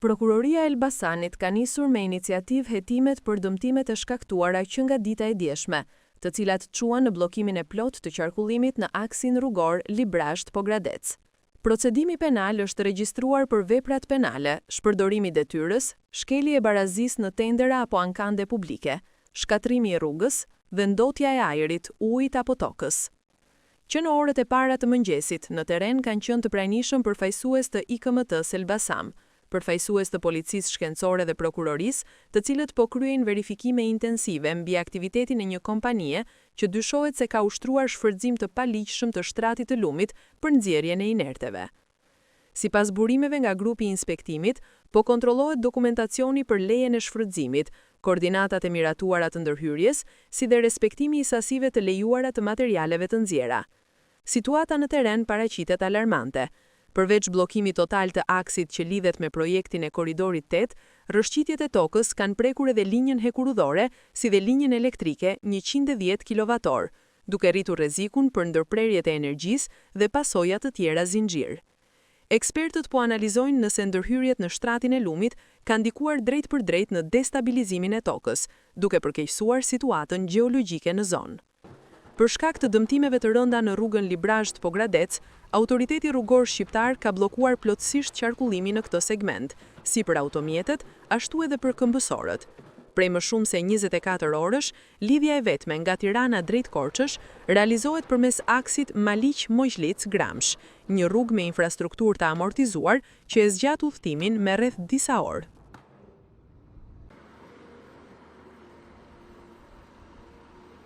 Prokuroria e Elbasanit ka nisur me iniciativë hetimet për dëmtimet e shkaktuara që nga dita e djeshme, të cilat çuan në bllokimin e plotë të qarkullimit në aksin rrugor Librazhd-Pogradec. Procedimi penal është regjistruar për veprat penale, shpërdorim i detyrës, shkelje e barazisë në tendera apo ankande publike, shkatërrimi i rrugës dhe ndotja e ajrit, ujit apo tokës. Që në orët e para të mëngjesit, në terren kanë qenë të pranishëm përfaqësues të IKMT-së Elbasan, përfaqësues të Policisë Shkencore dhe Prokurorisë, të cilët po kryejnë verifikime intensive mbi aktivitetin e një kompanie që dyshohet se ka ushtruar shfrytëzim të paligjshëm të shtratit të lumit për nxjerrjen e inerteve. Sipas burimeve nga grupi i inspektimit, po kontrollohet dokumentacioni për lejen e shfrytëzimit, koordinatat e miratuara të ndërhyrjes, si dhe respektimi i sasive të lejuara të materialeve të nxjerra. Situata në terren paraqitet alarmante. Përveç bllokimit total të aksit që lidhet me projektin e Korridorit 8, rrëshqitjet e tokës kanë prekur edhe linjën hekurudhore si dhe linjën elektrike 110 kilovatorë, duke rritur rrezikun për ndërprerjet e energjisë dhe pasoja të tjera zinxhir. Ekspertët po analizojnë nëse ndërhyrjet në shtratin e lumit kanë ndikuar drejtpërdrejt në destabilizimin e tokës, duke përkeqësuar situatën gjeologjike në zonë. Për shkak të dëmtimeve të rënda në rrugën Librazhd-Pogradec, Autoriteti Rrugor Shqiptar ka bllokuar plotësisht qarkullimin në këtë segment, si për automjetet, ashtu edhe për këmbësorët. Prej më shumë se 24 orësh, lidhja e vetme nga Tirana drejt Korçës realizohet përmes aksit Maliq-Mogjlicë-Gramsh, një rrugë me infrastrukturë të amortizuar që e zgjat udhëtimin me rreth disa orë.